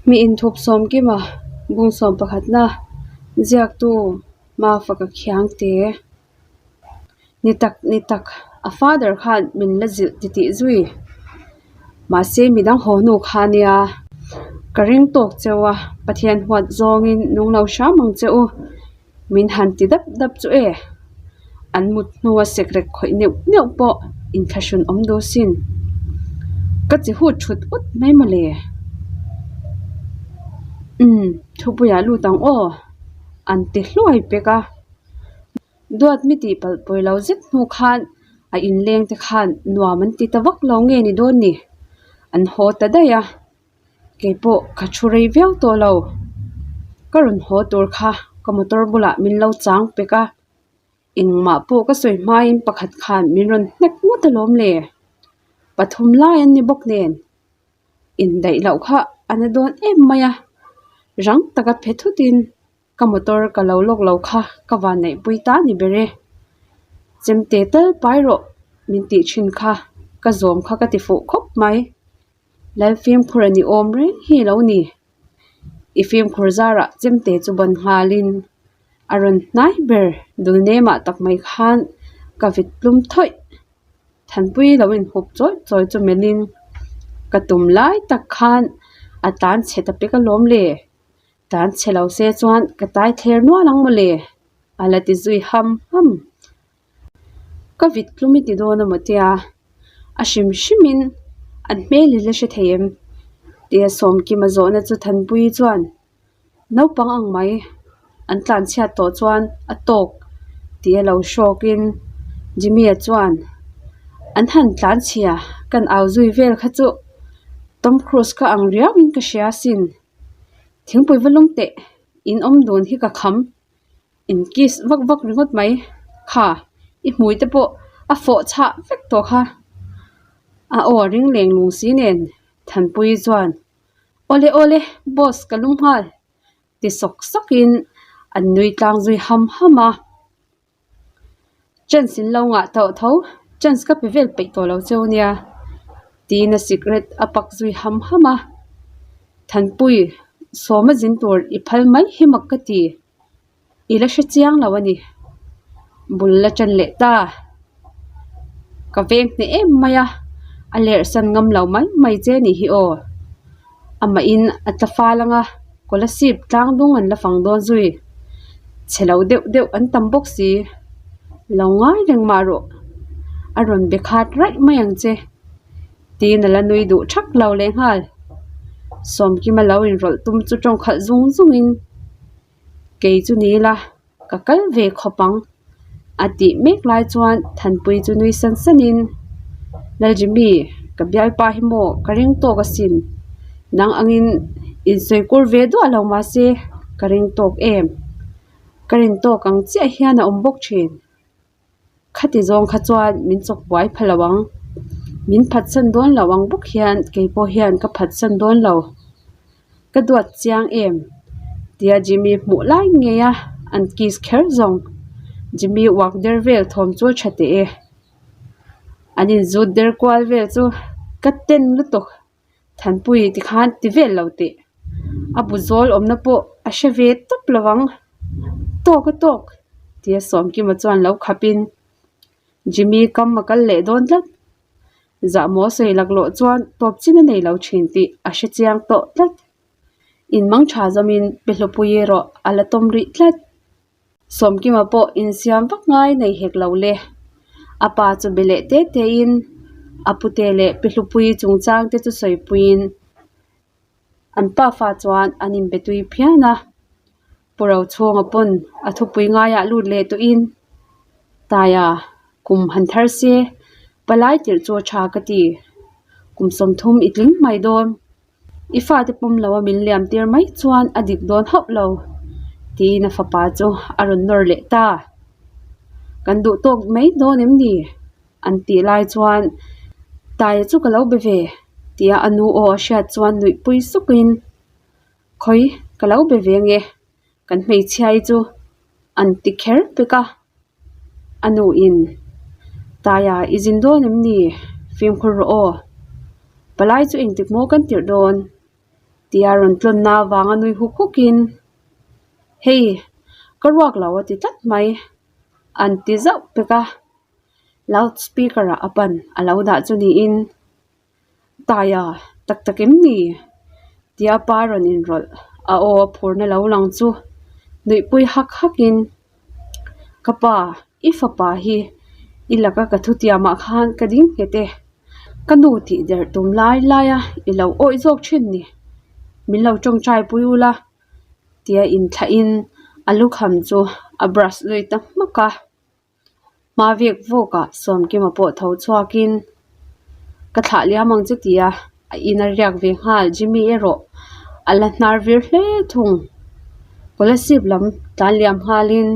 Mi inthup sawmkima bung sawm pakhatna ziaktu Mafaka Khiangte ni tak ni tak a father khan min la zilh titih zui mahse midang haw hnu kha nia ka ring tawk cheu a Pathian huat zawngin nung lo hram ang che u min han ti dap dap chu e an mut hnua sekrek khawih neuh neuh pawh inthlahrun awm duh sin ka chi hut thut ut mai mawle umm thupuiah lut ang aw an ti hluai pek a. Duat mi tih palh pawi lo zet hnu khan a inleng te khan nuam an ti ta vak lo nge ni dawn ni? An haw ta daih a, kei pawh ka thu rei viau tawh lo. Ka rawn haw tur kha ka motor bulah min lo chang pek a, engmah pawh ka sawi hmain pakhat khan min rawn hnek ngawt alawm le. Pathum lai an ni bawk nen indaih loh kha a na dawn em mai a, rang taka phe thutin. Ka motor ka lo lawk lo kha ka van neihpui ta ni ber e. Chemte tal pai rawh min tih thin kha ka zawm kha ka ti fuh khawp mai. Lal fimkhur a ni awm reng hi lo ni. I fimkhur zarah chemte chu ban nghalin a rawn hnai ber dul nemah tak mai khan ka vit tlum thawih. Thanpui lo inhup chawi chawi chu melhin ka tum lai tak khan a tlan chhe ta pek alawm le. Tlan chhe lo se chuan ka tai thler nual ang mawle, a la ti zui ham ham. Ka vit tlum i ti dawn a maw tia, a hrim hrimin an hmel i la hre thei em? Tia Sawmkima zawhna chu Thanpuii chuan naupang ang mai an tlan chhiat tawh chuan a tawk tih a lo hrawkin Jimmy-a chuan an han tlan chhia kan au zui vel kha chu Tom Cruise kha ang riauin ka hria asin. Thingpui va lum teh in awm dun hi ka kham in kiss vak vak ringawt mai kha i hmui te pawh a fawh chhah vek tawh kha a aw a ring leng lung si nen Thanpuii chuan awle awle boss ka lum nghal ti sawk sawk in an nui tlang zui ham ham a. Chance in lo ngah tawh tho, chance ka pe vel peih tawh lo cheu nia tiin a cigarette a pak zui ham ham a. Thanpui, sawma zin tur i phal mai hi mak ka ti, i la hre chiang lo a ni. Bul la ṭan leh ta. Ka veng hneh em mai a, a lerh san ngam lo mai mai che ni hi aw. Amahin a tla fal ang a, Kolasib tlang dung an la fang dawn zui. Chhe lo deuh deuh an tam bawk si. Lo ngai reng mah rawh. A rawn be khat raih mai ang che. Tiin a la nui duh thak lo lehnghal. Sawmkima lo inrawlh tum chu tawngkhalh zung zungin kei chu ni ila ka kal ve khawp ang a tih mek lai chuan Thanpui chu nui san sanin Laljimi ka bialpa hi maw ka ring tawk asin nang angin insawi kur ve duah lo mahse ka ring tawk em ka rin tawk ang chiah hian a awm bawk thin. Khati zawng kha chuan min chawk buai pha lo ang. Min phatsan dawn lo ang bawk hian kei pawh hian ka phatsan dawn lo. Ka duat chiang em? Tia Jimmy hmuh lai ngei a an kiss kher zawng. Jimmy uak der vel thawm chu a tha teh e. An inzut der kual vel chu ka ten lutuk. Thanpui tikhan ti vel lo teh. A bu zawl awmna pawh a hre ve tawp lo ang. Tawk a tawk tia Sawmkima chuan lo khapin Jimmy kam a kal leh dawn tlat. Zahmaw sawi laklawh chuan tawp chin a nei lo thin tih a hre chiang tawh tlat. Inmang tha zawmin Pehlawpui erawh a la tawm rih tlat. Sawmkima pawh insiam vak ngai nei hek lo le. A pa chu be leh te tein a pute leh pi hlupui chungchang te chu sawipuiin an pafa chuan an inbe tui phian a. Pu Rochhunga pawn a thupui ngaiah lut leh tawhin Taia kum han thar se palai tirh chu a tha ka ti. Kum 30 i tling mai dawn. I fate pawm lo a min liam tir mai chuan a dik dawn hauh lo tiin a fapa chu a rawn nawr leh ta. Kan duh tawk mai dawn em ni? An tih lai chuan Taia chu ka lo be ve tia a nu aw a hriat chuan nuih pui sukin Khawi ka lo be ve nge kan hmeichhia hi chu an ti kher pek a. A nu in, Taia i zin dawn em ni? Fimkhur rawh aw. Palai chu engtik maw kan tirh dawn? Tia rawn tlawnna avanga nui huk hukin, Hei, ka ruak lo a ti tlat mai, an ti zauh pek a. Loud speaker ah a pan a lo dah chu niin, Taia, tak tak em ni? Tia pa rawn inrawlh a aw a phurna lo lang chu nuihpui hak hakin, Ka pa, i fapa hi i laka ka thutiamah khan ka ding nghet e. Ka nu tih der tum lai laia i lo awih zawk thin ni. Min lo tawngtai pui ula tia inthlahin a lukham chu a brush lui ta hmak a. Hma vek vawkah Sawmkima pawh tho chhuakin ka thlah liam ang che tia a in a riak ve nghal Jimmy erawh a la hnar vir hle thung. Kolasib lam tlan liam nghalin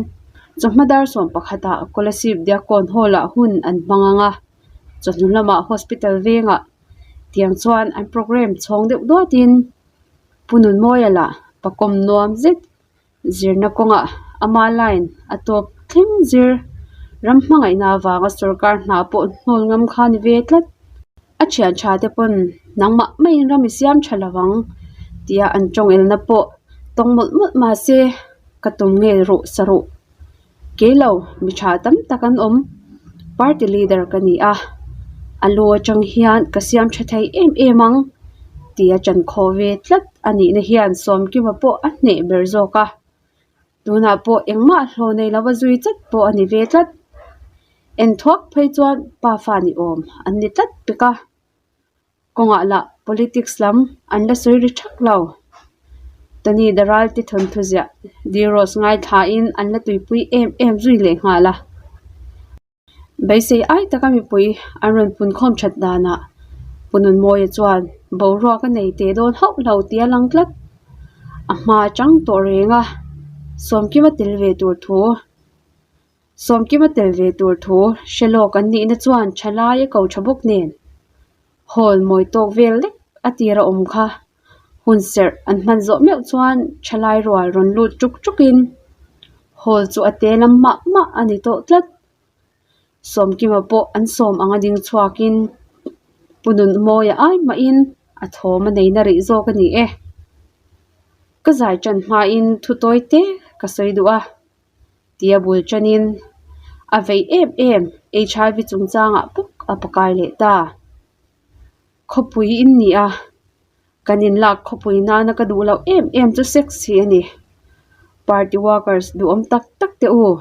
chawhma dar sawm pakhatah Kolasib Diakkawn Hall ah hun an hmang ang a, chawhnu lamah Hospital vengah tiang chuan an programme chhawng deuh duatin Pu Nunmawia lah pakawm nuam zet Zirna kawngah ama line a tawp thleng zir ram hmangaihna avanga sorkar hna pawh hnawl ngam kha ni ve tlat. A thian tha te pawn nangmah maiin ram i siam tha lo ang tia an tawng elna pawh tawng mawlh mawlh mahse ka tum nge ruh sa ruh. Kei lo mi tha tam tak an awm party leader ka ni a, a lu atang hian ka siam tha thei em em ang tih a chan khawh ve tlat a nihna hian Sawmkima pawh a hneh ber zawk a, tunah pawh engmah hlawh nei lova zui chat pawh a ni ve tlat. Enthuak phei chuan pa fa ni awm an ni tlat pek a. Kawngah lah politics lam an la sawi ri thak lo. Tani Daral te thawnthu ziah Diros ngaithlain an la tuipui em em zui leh nghal a. Beisei ai taka mipui an rawn punkhawm that danah Pu Nunmawia chuan boruak a nei teh dawn hauh lo tih a lang tlat. A hma atang tawh reng a, Sawmkima tel ve tur thu. Sawmkima tel ve tur thu hre lawk an nihna chuan tha lai a ko tha bawk nen hall mawi tawk vel lek a tir a awm kha. Hun serh an hman zawh meuh chuan tha lai rual rawn lut tuk tukin hall chu a te lam mah mah a ni tawh tlat. Sawmkima pawh an sawm anga ding chhuakin Pu Nunmawia ai mahin a thawm a nei na rih zawk a ni e. Ka zai tan hmain thu tawi te ka sawi duh a. Tia bul tanin a vei em em HIV chungchangah bawk a pakai leh ta. Khawpui in ni a, kan inlak khawpui nana ka duh loh em em chu sex hi a ni. Party workers duhawm tak tak te u,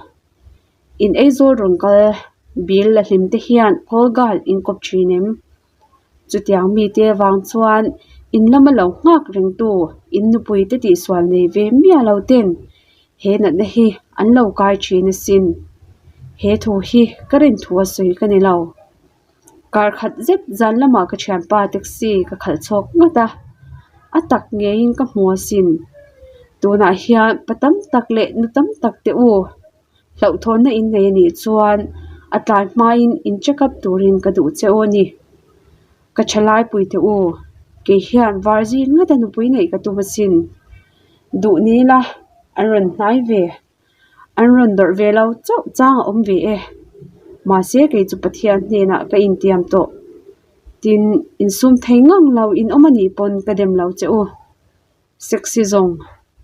in Aizawl rawn kal bill la hlim te hian call girl inkawp thin em? Chutiang mite avang chuan in lama lo nghak rengtu in nupuite tihsual nei ve miah lo ten he natna hi an lo kai thin asin. He thu hi ka rin thu a sawi ka ni lo. Kar khat zet zan lamah ka thianpa taxi ka khalh chhuak ngawt a, a tak ngeiin ka hmu asin. Tunah hian pa tam tak leh nu tam tak te u. Hlauhthawnna in nei a nih chuan a tlai hmain in check up turin ka duh che u a ni. Ka tha laipui teh u, kei hian var zin ngata nupui neih ka tum asin. Duh ni ila an rawn hnai ve, an rawn dawrh ve lo chauh chang a awm ve e. Mahse kei chu Pathian hnenah ka intiam tawh. Tin, insum thei ngang lo in awm a nih pawn ka dem lo che u. Sexy zawng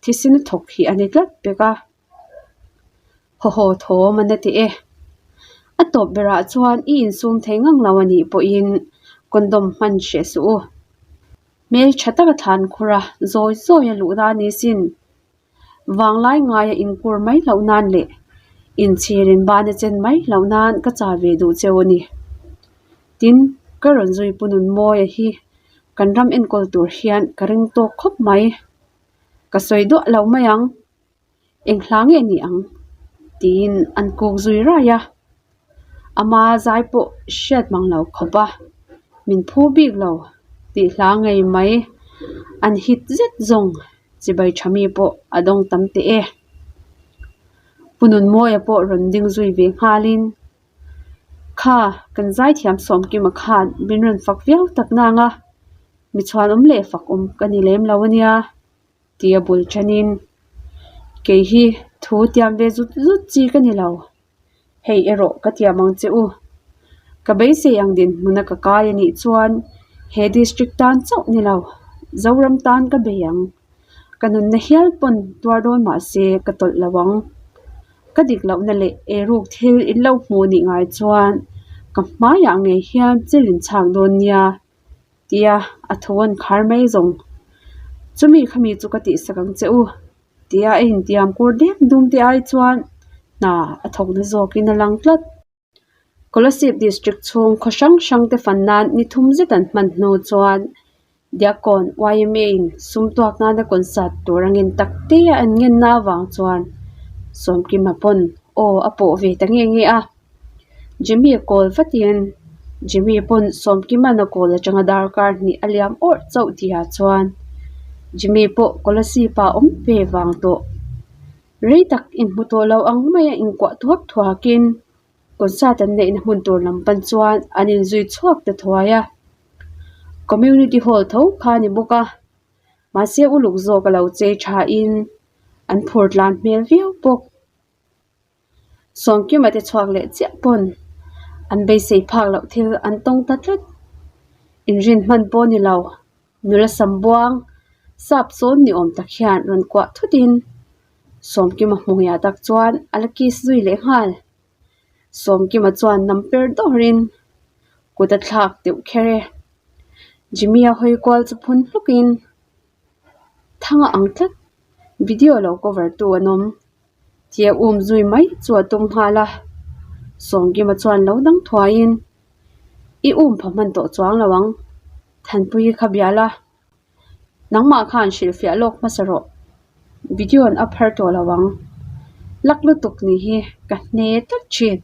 thisen a thawk hi a ni tlat pek a. Haw haw thawm an a ti e. A tawp berah chuan i insum thei ngang lo a nih pawhin condom hman hreh suh u. Hmel tha taka thlan khur a, zawi zawi a luh na a ni sin. Vanglai ngaia inkur mai loh nan leh inchhir in ban a chen mai loh nan ka chah ve duh cheu a ni. Tin, ka rawn zui pu Nunmawia hi kan ram enkawl tur hian ka ring tawk khawp mai. Ka sawi duah lo mai ang. Eng hla nge ni ang? tiin an kuk zui rai a. Ama zai pawh hriat mang lo khawp a, min phu bik lo tih hla ngei mai an hit zet zawng chibai tha mi pawh a dawng tam teh e. Pu Nunmawia pawh rawn ding zui ve nghalin, Kha, kan zaithiam Sawmkima khan min rawn fak viau tak nang a, mi chhuanawm leh fak awm ka ni lem lo a nia. Tia bul ṭhenin, Kei hi thu tiam ve zut zut chi ka ni lo. Hei erawh ka tiam ang che u. Ka beisei ang dinhmuna ka kai a nih chuan he district tan chauh ni lo. Zoram tan ka bei ang. Ka nunna hial pawn tuar dawn mah se ka tawlh lo ang. Ka dik lohna leh eiruk thil in lo hmuh nih ngai chuan ka hmaiah ngei hian chil in chhak dawn nia tia a tho an khar mai zawng. Chumi khami chu ka tihsak ang che u tia a intiam kur dek dum te ai chuan hna a thawkna zawkin a lang tlat. Kolasib District chhung khaw hrang hrang te fan nan ni thum zet an hman hnu chuan Diakkawn YMA in sum tuak nana concert tur a ngen tak te a an ngenna avang chuan Sawmkima pawn aw a pawh ve ta nge nge a. Jimmy a call vatin Jimmy pawn Sawmkima'n a call atanga darkar hnih a liam awrh chauh tihah chuan Jimmy pawh Kolasib ah awm ve vang tawh. Rei tak inhmu tawh lo ang maia inkuah thuak thuakin concert an neihna hmun tur lam pan chuan an inzui chhuak ta thuai a. Community hall tho kha a ni bawk a, mahse uluk zawk a lo chei thain an phur tlan hmel viau bawk. Sawmkima te chhuak leh chiah pawn an beisei phak loh thil an tawng ta tlat. Inrin hman pawh a ni lo. Nula Sambuang sap sawn ni awm tak hian rawn kuah thutin Sawmkima hmuiah tak chuan a la kiss zui leh nghal. Sawmkima chuan nam per dawrin kut a thlak deuh kher e. Jimmy-a hawi kual chu phun hlukin thanga ang tlat video lo cover tu an awm tia um zui mai chu a tum nghal a. Sawmkima chuan lo dang thuaiin i um pha hman tawh chuang lo ang. Thanpuii kha bia la, nangmah khan hrilhfiah lawk hmasa rawh, video an up har tawh lo ang, lak lutuk ni hi ka hne tlat thin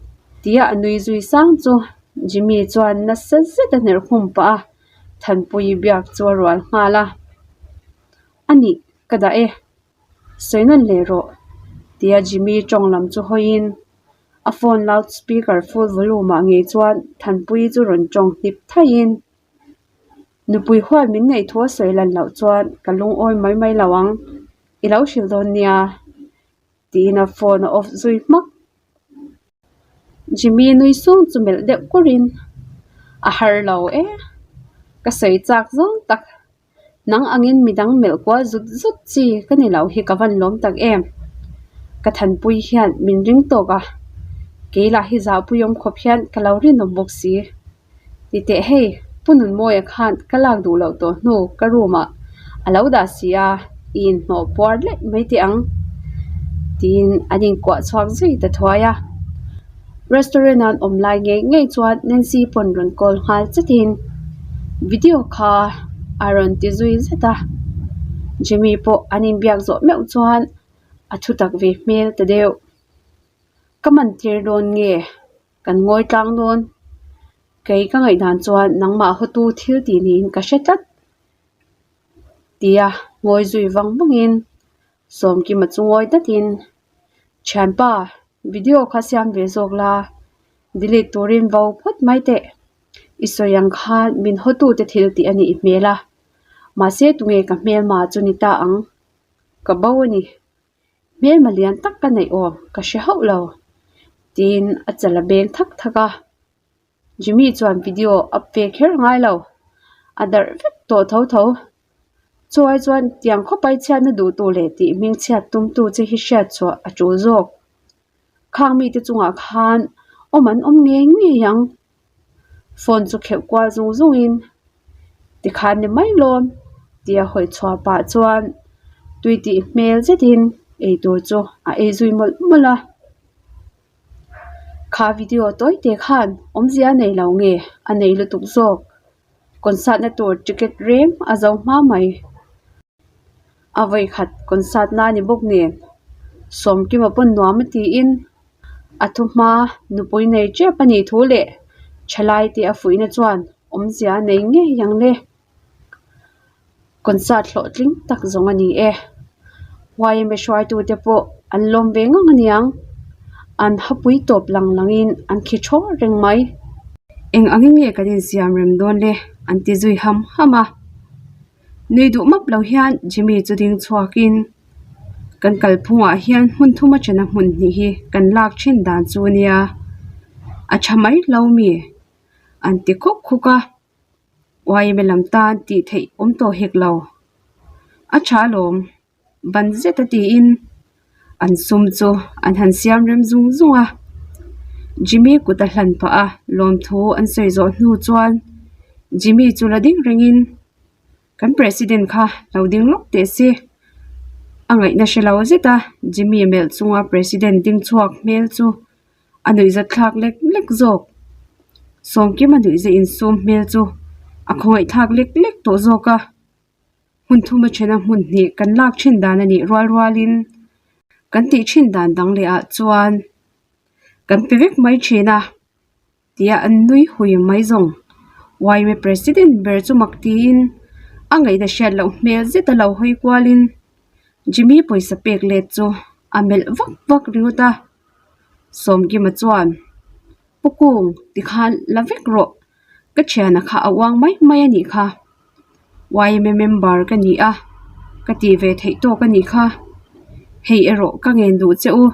tia a nui zui sang chu Jimmy chuan nasa zet a hnerh khum pah a, Thanpuii biak chu a rual nghal a, a nih ka dah e. Sawi nawn leh rawh tia Jimmy tawng lam chu hawiin a phone loud speaker full volume ah ngei chuan Thanpuii chu rawn tawng hnip thaihin Nupui hual min neih thu a sawi lan loh chuan ka lungawi mai mai lo ang, i lo hrilh dawn nia tiin a phone a off zui hmak. Jimmy nui sung chu melh deuh kurin a har lo e, ka sawi chak zawng tak. Nang angin midang melh kual zut zut chi ka ni lo hi ka van lawm tak em. Ka thanpui hian min ring tawk a, kei lah hi zahpui awm khawp hian ka lo rinawm bawk si. Ti teh hei, Pu Nunmawia khan ka lak duh loh tawh hnu ka room ah a lo dah si a, i inhnawh puar leh mai teh ang tiin an inkuah chhuak zui ta thuai a. Restaurant an awm lai ngei ngei chuan Nancy pawn rawn call nghal chatin video kha a rawn ti zui zet a, Jimmy pawh an inbiak zawh meuh chuan a thu tak ve hmel ta deuh. Ka man tir dawn nge kan ngawi tlang dawn? Kei ka ngaihdan chuan nangmah hawtu thil tih niin ka hre tlat tia ngawi zui vang vangin Sawmkima chu ngawi datin Thianpa, video kha siam ve zawk la, delete turin vo phawt mai teh. I sawi ang khan min hawtute thil tih a nih hmel a, mahse tunge ka hmelma chu ni ta ang? Ka bo a ni. Hmelma lian tak ka neih awm ka hre hauh lo, tiin a chal a beng thak thak a. Jimmy chuan video up ve kher ngai lo, a darh vek tawh tho tho. Chuai chuan tiang khawp ai chhiatna duhtu leh tih hming chhiat tumtu che hi hriat chhuah a tul zawk. Khang mite chungah khan awm an awm ngei ngei ang. Phone chu kheuh kual zung zungin tikhan ni mai lawm tia hawi chhuah pah chuan tui tih hmel zetin eitur chu a ei zui mawlh mawlh a. Kha video tawi te khan awmzia a nei lo nge a nei lutuk zawk. Concert na tur ticket reng a zo hma mai. A vawi khat concert na a ni bawk nen Sawmkima pawn nuam a tiin a thu hma nupui nei tep a nih thu leh thalai te a fuihna chuan awmzia a nei ngei ang le. Concert hlawhtling tak zawng a ni e. Yma hruaitute pawh an lawm ve ngang aniang. An hapui tawp lang langin an khi thaw reng mai. Eng angin nge kan insiam rem dawn le? An ti zui ham ham a. Nui duh map lo hian Jimmy chu ding chhuakin kan kalphungah hian hmun thum atana hmun hnih hi kan lak thin dan chu ania. A tha mai lo mi? An ti khuk khuk a. Yma lam tan tih theih awm tawh hek lo. A tha alawm, ban zet a tiin an sum chu an han siam rem zung zung a. Jimmy kut a hlan pah a, lawmthu an sawi zawh hnu chuan Jimmy chu la ding rengin kan president kha lo ding lawk teh se. A ngaihna hre lo zet a, Jimmy melh chunga president ding chhuak hmel chu a nuihzat thlak lek lek zawk. Sawmkima nuihza insum hmel chu a khawngaih thlak lek lek tawh zawk a. Hmun thuma thena hmun hnih kan lak thin dan a nih rual rualin kan tih thin dan dang leh ah chuan kan pe vek mai thin a tia an nui hui mai zawng. Yma president ber chu mak tiin a ngaihna hriat loh hmel zet a lo hawi kualin Jimmy pawisa pek let chu a melh vak vak ringawt a. Sawmkima chuan Pu Kung tikhan la vek rawh ka thiana kha a uang mai mai a nih kha. Yma member ka ni a, ka tih ve theih tawk a nih kha. Hei erawh ka ngen duh che u.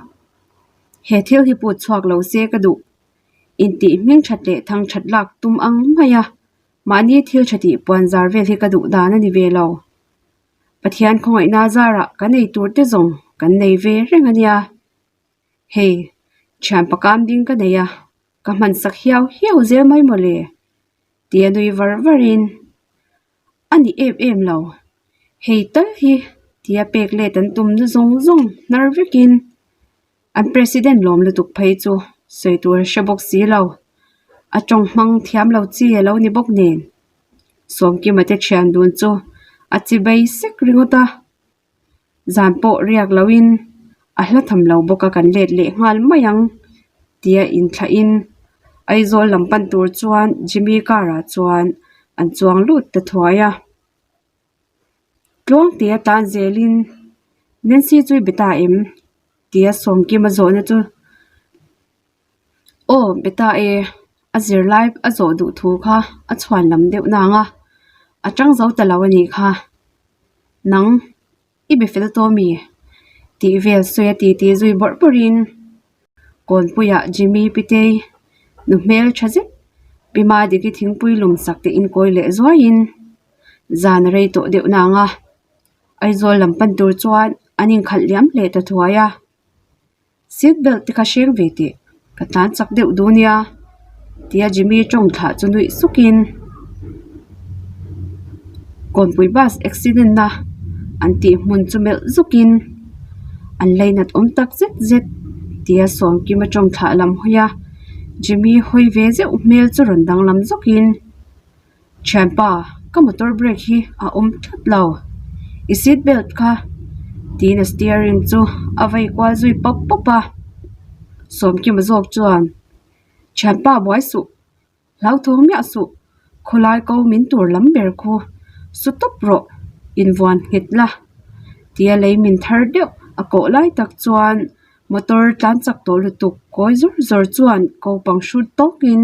He thil hi put chhuak lo se ka duh. Intih hming that leh thang that lak tum ang mai a, mahni thil tha tih puan zar vel hi ka duh dan a ni ve lo. Pathian khawngaihna zarah kan ei tur te zawng kan nei ve reng a nia. Hei, thian pakam ding ka nei a, ka hman sak hiau hiau zel mai mawle tia nui var varin a ni em em lo. Hei tal hi tia pek let an tum na zawng zawng hnar vekin an president lawm lutuk phei chu sawi tur a hre bawk si lo. A tawng hmang thiam lo chi a lo ni bawk nen. Sawmkima te thian dun chu a chi bai sek ringawt a. Zan pawh riak loin a hla tham lo bawk a kan let leh nghal mai ang tia inthlahin Aizawl lam pan tur chuan Jimmy car ah chuan an chuang lut ta thuai a. Tluang tia tan zelin Nancy chu i be ta em? tia Sawmkima zawhna chu Aw be ta e, a zirlai a zawh duh thu kha a chhuan lam deuh nang a, a tang zo ta lo a nih kha. Nang, i be fel tawh mi? Tih vel sawi a titi zui bawrh bawrhin Kawnpuiah Jimmy Pitei nu hmel tha zet Pi Madiki thingpui lum sak te inkawi leh zuaiin zan a rei tawh deuh nang a, Aizawl lam pan tur chuan an inkhalh liam leh ta thuai a. Seat belt te kha hreng ve teh, ka tlan chak deuh duh nia tia Jimmy tawng thlah chu nuih sukin Kawnpui bus accident na an tih hmun chu melh zukin an leinat awm tak zet zet tia Sawmkima tawng thlah lam hawi a Jimmy hawi ve zeuh hmel chu rawn danglam zawkin. Thianpa, ka motor brake hi a awm tlat lo. I seat belt kha tiin a steering chu a vei kual zui pawp pawp a. Sawmkima zawk chuan, Thianpa buai suh, hlauthawng miah suh, khawlai ko min tur lam ber khu su tawp rawh, invuan nghet la tia lei min thar deuh a kawh lai tak chuan motor tlan chak tawh lutuk kawi zawr zawr chuan ko pang hrut tawkin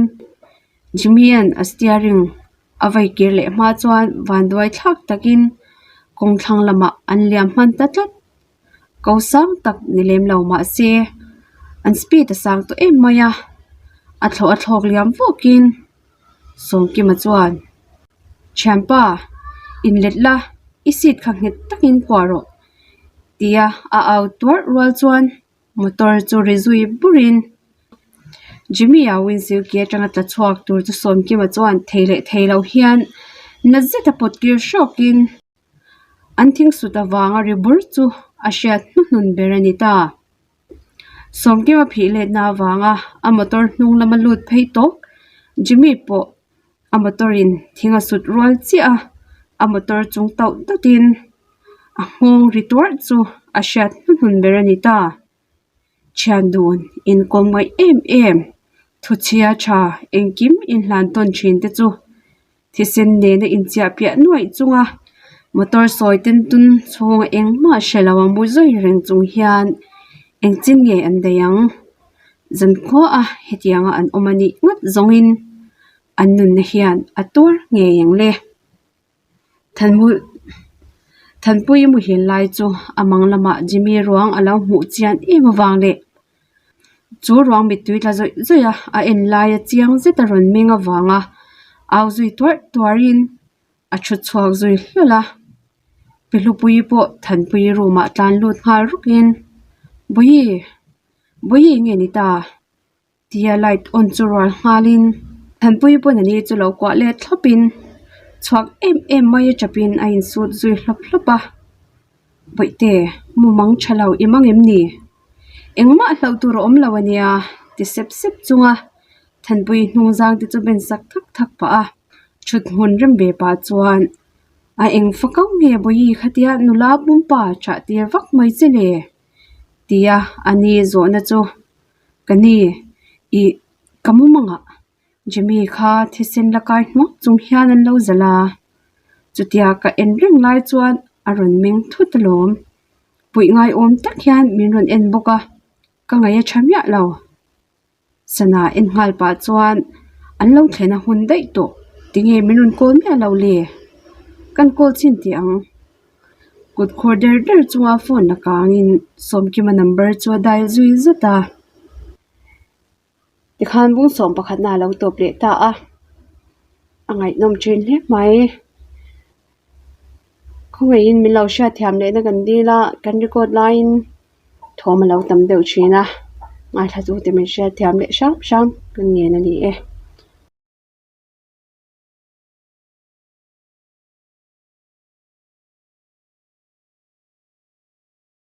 Jimmy-a'n a steering a vai kir leh hma chuan vanduai thlak takin kawng thlang lamah an liam hman ta tlat. Ko sang tak ni lem lo mah se an speed a sang tawh em mai a, a thlawh a thlawk liam vawkin Sawmkima chuan, Thianpa, inlet la, i seat kha nghet takin kuah rawh tia a au tuarh rual chuan Motor chu ri zui burin Jimmy-a windshield ke atanga tla chhuak tur chu Sawmkima chuan thei leh thei lo hian na zeta pawt kir hrawkin an thing sut avanga ri bur chu a hriat hnuhnun ber a ni ta. Sawmkima phih letna avanga a motor hnung lama lut phei tawp Jimmy pawh a motor in thing a sut rual chiah a, a motor chung tauh dawtin a nghawng ri tuarh chu a hriat hnuhnun ber a ni ta. Thian dun inkawm ngaih em em, thuchhia tha engkim inhlan tawn thin te chu thisen nena inchiah piah nuaih chunga motor sawi ten tun chhunga engmah hre lo a mu zui reng chung hian engchin nge an daih ang. Zankhua a hetianga an awm a nih ngawt zawngin an nunna hian a tuar ngei ang le. Thanpuii muhil lai chu a mang lamah Jimmy ruang a lo hmuh chian em avang leh chu ruang mittui tla zawih zawih a a en laia chiang zet a rawn meng avanga au zui tuarh tuarhin a thu chhuak zui hlawlh a. Pi Hlupuii pawh Thanpuii room ah tlan lut nghal rawkin, Bawihi! Bawihi nge ni ta? Tia light on chu rual nghalin Thanpuii pawn a ni chu lo kuah let thlawpin chhuak em em mai a chapin a insut zui hlawp hlawp a. Bawihte, mumang tha lo i mang em ni? Engmah hlauh tur a awm lo a nia ti sep sep chunga Thanpuii hnung zang te chu ben sak thak thak pah a. Thut hmun rem ve pah chuan a eng fak ang nge Bawihi khatia nula pumpa chah tir vak mai che le? Tia a ni zawhna chu Ka ni, ih, ka mumangah Jimmy kha thisen la kai hnuak chung hian an lo zalh a, chutia ka en reng lai chuan a rawn meng thut alawm. Puih ngaiawm tak hian min rawn en bawk a, ka ngaih a tha miah lo. Sana en nghal pah chuan an lo thlen a hun daih tawh, tinge min rawn call miah lo le? Kan call chhin teh ang. Kut khur der der chunga phone la kangin Sawmkima number chu a dial zui zat a. Tikhan bung sawm pakhatna a lo tawp leh ta a, a ngaihnawm thin hle mai. Khawngaihin min lo hriatthiam lehna kan dil a, kan record laiin thawm a lo tam deuh thin a, ngaithla tute min hriatthiam leh hram hram kan ngen a ni e.